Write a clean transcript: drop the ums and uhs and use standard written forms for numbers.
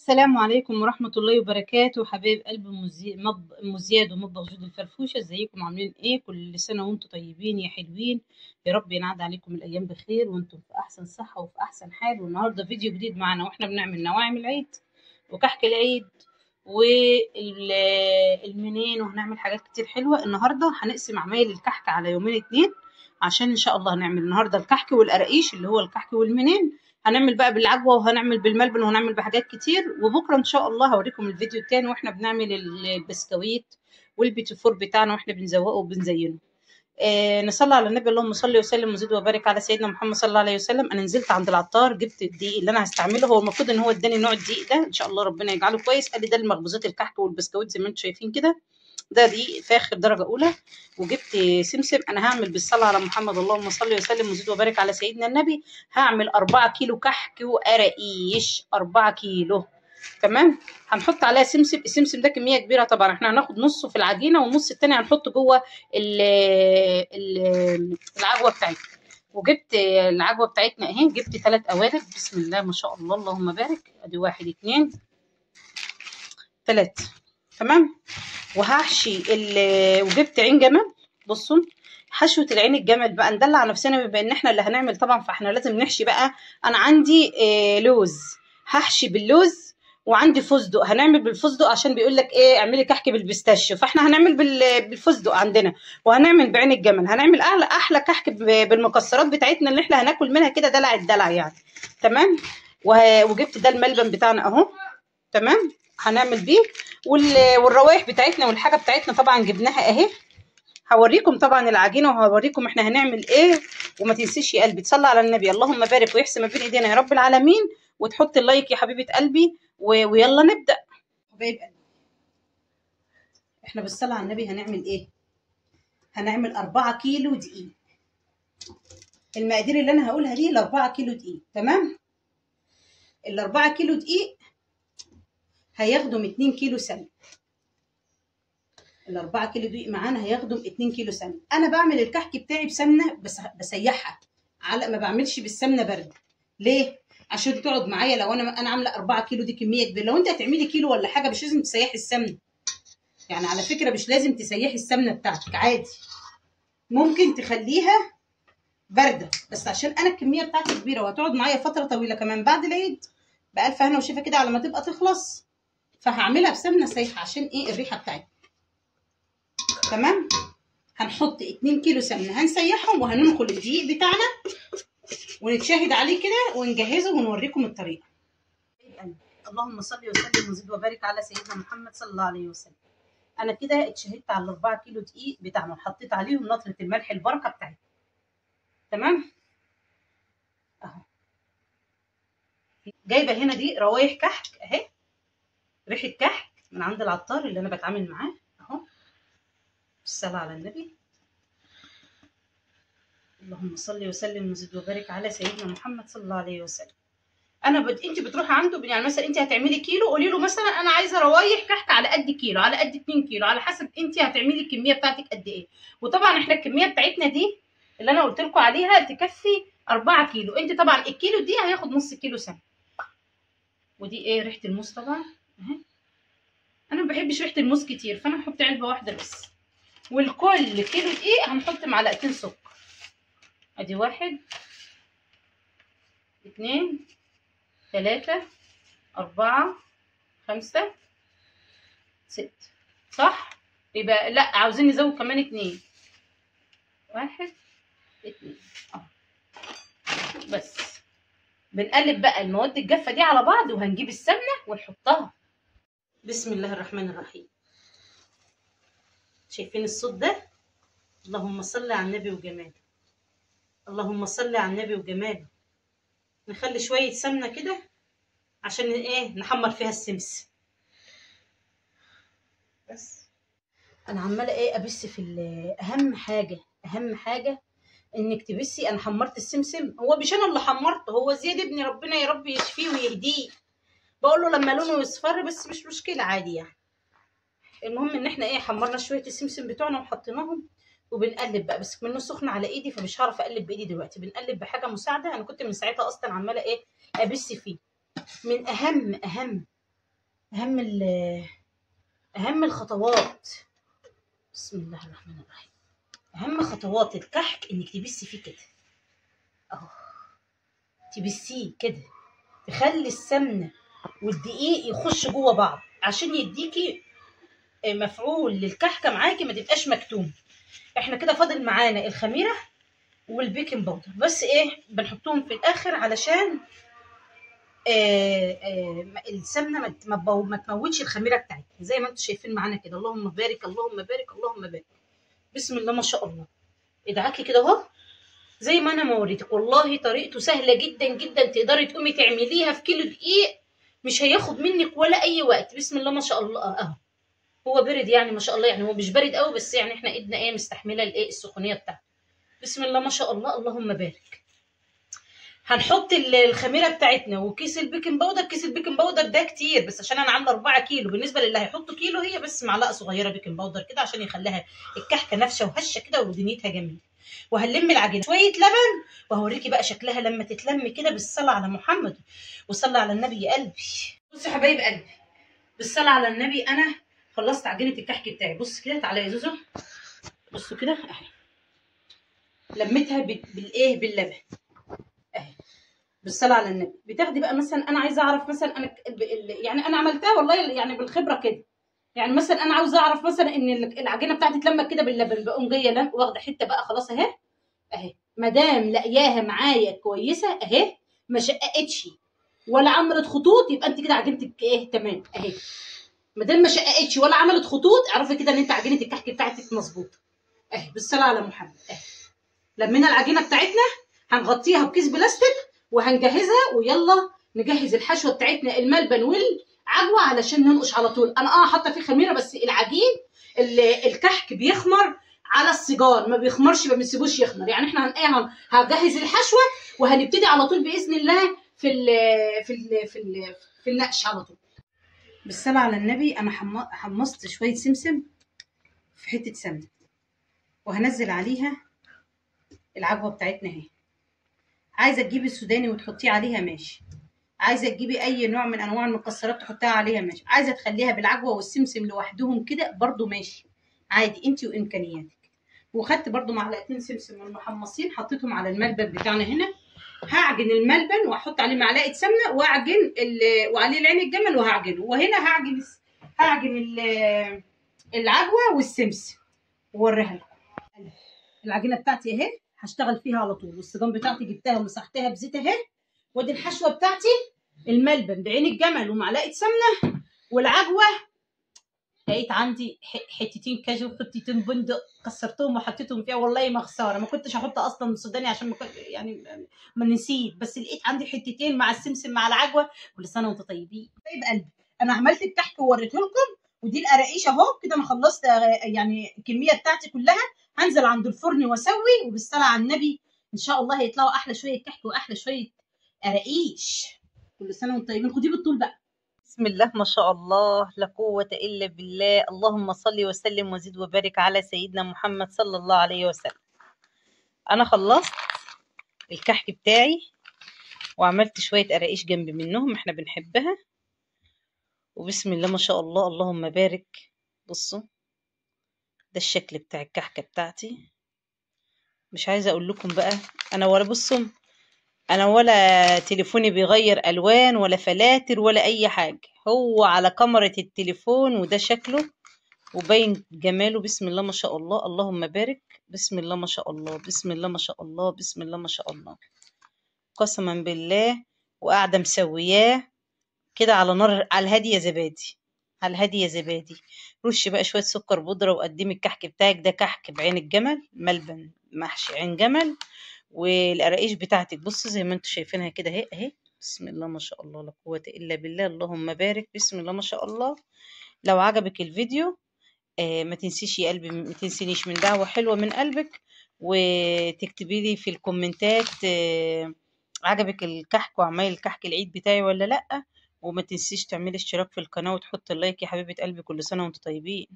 السلام عليكم ورحمة الله وبركاته. حبايب قلب أم زياد ومطبخ جود الفرفوشة، ازيكم عاملين ايه؟ كل سنة وانتم طيبين يا حلوين، يا رب ينعاد عليكم الأيام بخير وانتم في أحسن صحة وفي أحسن حال. والنهاردة فيديو جديد معانا واحنا بنعمل نواعم العيد وكحك العيد والمنين، وهنعمل حاجات كتير حلوة. النهاردة هنقسم عمايل الكحك على يومين اتنين، عشان إن شاء الله هنعمل النهاردة الكحك والقراقيش اللي هو الكحك والمنين، هنعمل بقى بالعجوه وهنعمل بالملبن وهنعمل بحاجات كتير. وبكره ان شاء الله هوريكم الفيديو التاني واحنا بنعمل البسكويت والبيتيفور بتاعنا واحنا بنزوقه وبنزينه. نصلي على النبي، اللهم صل وسلم وزد وبارك على سيدنا محمد صلى الله عليه وسلم. انا نزلت عند العطار جبت الدقيق اللي انا هستعمله، هو المفروض ان هو اداني نوع الدقيق ده، ان شاء الله ربنا يجعله كويس. قال لي ده المخبوزات الكحك والبسكويت زي ما انتم شايفين كده، ده دقيق فاخر درجه اولى. وجبت سمسم، انا هعمل بالصلاة على محمد، اللهم صل وسلم وزد وبارك على سيدنا النبي. هعمل 4 كيلو كحك وقراقيش، 4 كيلو تمام. هنحط عليها سمسم، السمسم ده كمية كبيرة طبعا، احنا هناخد نصه في العجينة والنص التاني هنحطه جوه العجوه بتاعتنا. وجبت العجوه بتاعتنا اهي، جبت 3 قوالب، بسم الله ما شاء الله اللهم بارك. ادي 1 2 3 تمام. وهحشي وجبت عين جمل. بصوا حشوه العين الجمل بقى ندلع نفسنا بما ان احنا اللي هنعمل طبعا، فاحنا لازم نحشي بقى. انا عندي لوز، هحشي باللوز، وعندي فستق، هنعمل بالفستق عشان بيقول لك ايه اعملي كحك بال pistachio، فاحنا هنعمل بالفستق عندنا، وهنعمل بعين الجمل، هنعمل احلى كحك بالمكسرات بتاعتنا اللي احنا هناكل منها كده دلع الدلع يعني تمام. وجبت ده الملبن بتاعنا اهو تمام، هنعمل بيه. والروايح بتاعتنا والحاجة بتاعتنا طبعا جبناها اهي. هوريكم طبعا العجينة وهوريكم احنا هنعمل ايه. وما تنسيش يا قلبي تصلي على النبي، اللهم بارك ويحسن ما بين ايدينا يا رب العالمين، وتحط ال like يا حبيبه قلبي. ويلا نبدا. حبايب قلبي احنا بالصلاة على النبي هنعمل ايه؟ هنعمل 4 كيلو دقيق. المقادير اللي انا هقولها دي 4 كيلو دقيق تمام. ال 4 كيلو دقيق هياخدوا 2 كيلو سمن. ال 4 كيلو دقيق معانا هياخدوا 2 كيلو سمن. انا بعمل الكحك بتاعي بسمنه بس بسيحها، على ما بعملش بالسمنه باردة. ليه؟ عشان تقعد معايا. لو انا عامله 4 كيلو دي كمية كبيرة، لو انت هتعملي كيلو ولا حاجة مش لازم تسيحي السمنة. يعني على فكرة مش لازم تسيحي السمنة بتاعتك، عادي ممكن تخليها باردة، بس عشان انا الكمية بتاعتي كبيرة وهتقعد معايا فترة طويلة كمان بعد العيد بألف هنا وشفا كده على ما تبقى تخلص، فهعملها بسمنه سايحه عشان ايه الريحة بتاعتها تمام. هنحط 2 كيلو سمنه، هنسيحهم وهننخل الدقيق بتاعنا ونتشاهد عليه كده ونجهزه ونوريكم الطريقة. اللهم صل وسلم وزد وبارك على سيدنا محمد صلى الله عليه وسلم. انا كده اتشهدت على 4 كيلو دقيق بتاعنا وحطيت عليهم نطره الملح البركة بتاعتنا تمام اهو. جايبه هنا دي روايح كحك اهي، ريحه كحك من عند العطار اللي انا بتعامل معاه اهو. بالصلاة على النبي، اللهم صل وسلم وزد وبارك على سيدنا محمد صلى الله عليه وسلم. انا انت بتروحي عنده يعني مثلا انت هتعملي كيلو، قولي له مثلا انا عايزه روايح كحك على قد كيلو، على قد 2 كيلو، على حسب انت هتعملي الكمية بتاعتك قد ايه. وطبعا احنا الكمية بتاعتنا دي اللي انا قلت لكم عليها تكفي 4 كيلو. انت طبعا الكيلو دي هياخد نص كيلو سمن. ودي ايه ريحه الموز طبعا اهي. انا ما بحبش ريحه الموز كتير، فانا هحط علبة واحدة بس. والكل كيلو دقيق هنحط معلقتين سكر. ادي 1 2 3 4 5 6 صح؟ يبقى لا عاوزين نزود كمان 2، 1 2 بس. بنقلب بقى المواد الجافه دي على بعض، وهنجيب السمنة ونحطها. بسم الله الرحمن الرحيم. شايفين الصوت ده؟ اللهم صل على النبي وجماله، اللهم صل على النبي وجماله. نخلي شوية سمنه كده عشان ايه نحمر فيها السمسم بس. انا عماله ايه ابس في اهم حاجة، اهم حاجة انك تبسي. انا حمرت السمسم، هو مش انا اللي حمرته، هو زياد ابني ربنا يا رب يشفيه ويهديه. بقول له لما لونه يصفر بس مش مشكلة عادي يعني. المهم ان احنا ايه حمرنا شوية السمسم بتوعنا وحطيناهم، وبنقلب بقى، بس منه سخن على ايدي فمش هعرف اقلب بايدي دلوقتي، بنقلب بحاجة مساعدة. انا كنت من ساعتها اصلا عماله ايه ابس فيه. من اهم اهم اهم الخطوات، بسم الله الرحمن الرحيم، اهم خطوات الكحك انك تبسي فيه كده اهو، تبسيه كده، تخلي السمنة والدقيق يخش جوه بعض عشان يديكي مفعول للكحكه معاكي، ما تبقاش مكتوم. احنا كده فاضل معانا الخميره وال baking powder، بس ايه بنحطهم في الاخر علشان السمنة ما تموتش الخميره بتاعتنا، زي ما انتم شايفين معانا كده. اللهم بارك اللهم بارك اللهم بارك، بسم الله ما شاء الله. ادعكي كده اهو زي ما انا ما وريتك، والله طريقته سهلة جدا جدا، تقدري تقومي تعمليها في كيلو دقيق، مش هياخد منك ولا اي وقت. بسم الله ما شاء الله اهو، هو برد يعني ما شاء الله، يعني هو مش بارد قوي، بس يعني احنا ايدنا ايه مستحمله الايه السخونيه بتاعته. بسم الله ما شاء الله اللهم بارك. هنحط الخميره بتاعتنا وكيس ال baking powder. كيس ال baking powder ده كتير، بس عشان انا عامله 4 كيلو، بالنسبة للي هيحطوا كيلو هي بس معلقه صغيرة baking powder كده عشان يخليها الكحكه نافشه وهشه كده ودنيتها جميلة. وهنلم العجينة شوية لبن، وهوريكي بقى شكلها لما تتلم كده. بالصلاة على محمد وصلى على النبي يا قلبي. بصوا يا حبايب قلبي، بالصلاة على النبي انا خلصت عجينه الكحك بتاعي. بص كده، تعالى يا زوزو، بصوا كده اهي، لميتها بالايه باللبن اهي، بالصلاة على النبي. بتاخدي بقى مثلا، انا عايزه اعرف مثلا انا يعني انا عملتها والله يعني بالخبرة كده، يعني مثلا انا عاوزه اعرف مثلا ان العجينة بتاعتي اتلمت كده باللبن، بقوم جاية واخده حتة بقى خلاص اهي اهي، ما دام لاقياها معايا كويسة اهي، ما شققتش ولا عملت خطوط، يبقى انت كده عجينتك ايه تمام اهي. ما دام ما شققتش ولا عملت خطوط، اعرفي كده ان انت عجينه الكحك بتاعتك مظبوطة اهي. بالصلاة على محمد اهي. لمينا العجينة بتاعتنا، هنغطيها بكيس بلاستيك وهنجهزها، ويلا نجهز الحشوه بتاعتنا الملبن والعجوه علشان ننقش على طول. انا حاطه فيه خميره، بس العجين الكحك بيخمر على السيجار، ما بيخمرش، ما بنسيبوش يخمر. يعني احنا هنجهز الحشوه وهنبتدي على طول باذن الله في ال في ال في ال في النقش على طول. بالصلاة على النبي انا حمصت شوية سمسم في حتة سمنه، وهنزل عليها العجوه بتاعتنا اهي. عايزه تجيبي السوداني وتحطيه عليها ماشي، عايزه تجيبي اي نوع من انواع المكسرات تحطها عليها ماشي، عايزه تخليها بالعجوه والسمسم لوحدهم كده برضو ماشي عادي، انت وامكانياتك. وخدت برضو معلقتين سمسم المحمصين حطيتهم على الملبن بتاعنا هنا. هعجن الملبن واحط عليه معلقه سمنه، واعجن وعليه العين الجمل وهعجنه. وهنا هعجن العجوه والسمسم واوريها لكم. العجينة بتاعتي اهي هشتغل فيها على طول، والصيجان بتاعتي جبتها ومسحتها بزيت اهي. وادي الحشوه بتاعتي الملبن بعين الجمل ومعلقة سمنه والعجوه. لقيت عندي حتتين كاجو وحتتين بندق، كسرتهم وحطيتهم فيها، والله ما خسارة، ما كنتش احط اصلا سوداني عشان ما يعني ما نسيت، بس لقيت عندي حتتين مع السمسم مع العجوه. كل سنة وانتم طيبين. طيب قلبي انا عملت الكحك ووريته لكم، ودي القراقيش اهو كده. انا خلصت يعني الكمية بتاعتي كلها، هنزل عند الفرن واسوي، وبالصلاه على النبي ان شاء الله هيطلعوا احلى شوية كحك واحلى شوية قراقيش. كل سنة وانتم طيبين. خديه بالطول بقى. بسم الله ما شاء الله لا قوة إلا بالله، اللهم صل وسلم وزد وبارك على سيدنا محمد صلى الله عليه وسلم. أنا خلصت الكحك بتاعي وعملت شوية قراقيش جنب منهم احنا بنحبها، وبسم الله ما شاء الله اللهم بارك. بصوا ده الشكل بتاع الكحكة بتاعتي. مش عايزة أقول لكم بقى أنا ولا بصوا انا ولا تليفوني بيغير الوان ولا فلاتر ولا اي حاجة، هو على كاميرا التليفون وده شكله وباين جماله. بسم الله ما شاء الله اللهم بارك. بسم الله ما شاء الله بسم الله ما شاء الله بسم الله ما شاء الله، قسما بالله. وقاعدة مسوياه كده على نار، على الهادي يا زبادي، على الهادي يا زبادي. رش بقى شوية سكر بودره وقدمي الكحك بتاعك. ده كحك بعين الجمل، ملبن محشي عين جمل، والقراقيش بتاعتك بصوا زي ما انتم شايفينها كده اهي اهي. بسم الله ما شاء الله لا قوة الا بالله اللهم بارك. بسم الله ما شاء الله. لو عجبك الفيديو ما تنسيش يا قلبي، ما تنسينيش من دعوة حلوة من قلبك، وتكتبي لي في الكومنتات عجبك الكحك وعمايل الكحك العيد بتاعي ولا لا. وما تنسيش تعملي اشتراك في القناة وتحطي ال like يا حبيبة قلبي. كل سنة وانتم طيبين.